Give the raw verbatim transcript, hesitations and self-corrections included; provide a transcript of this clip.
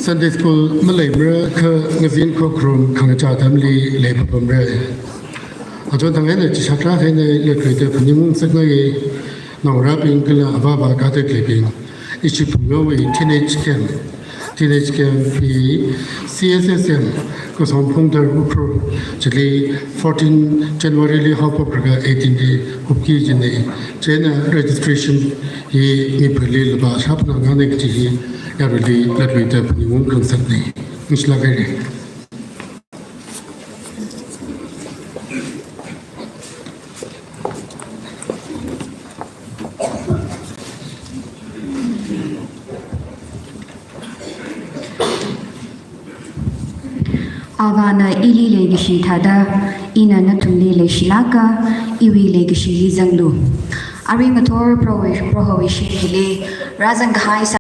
Sunday school maleimara kha ngazin khokharum khangachā atamli leipapamra. Achon thang eina chishakra eina leikhuida phaningungsak ngai, naongarābing kala avāva kateklibing. Ishi Phungyo wui teenage camp, teenage camp hi C S S M Kasom Phungthar Ukhrul chili fourteen January li haophoklaga eighteen li kupki kajina. Chieina registration hi mi phali lupā shāphangā ngana kaji hi yaruili latluida phaningung khangasakna. Ningshilāk haira. Avāna ili leikashi thāda, ina nathumli leishilāka, iwui leikashili zanglu. Arui ngathor Prohowui, Prohowui shim hili rāzangkahai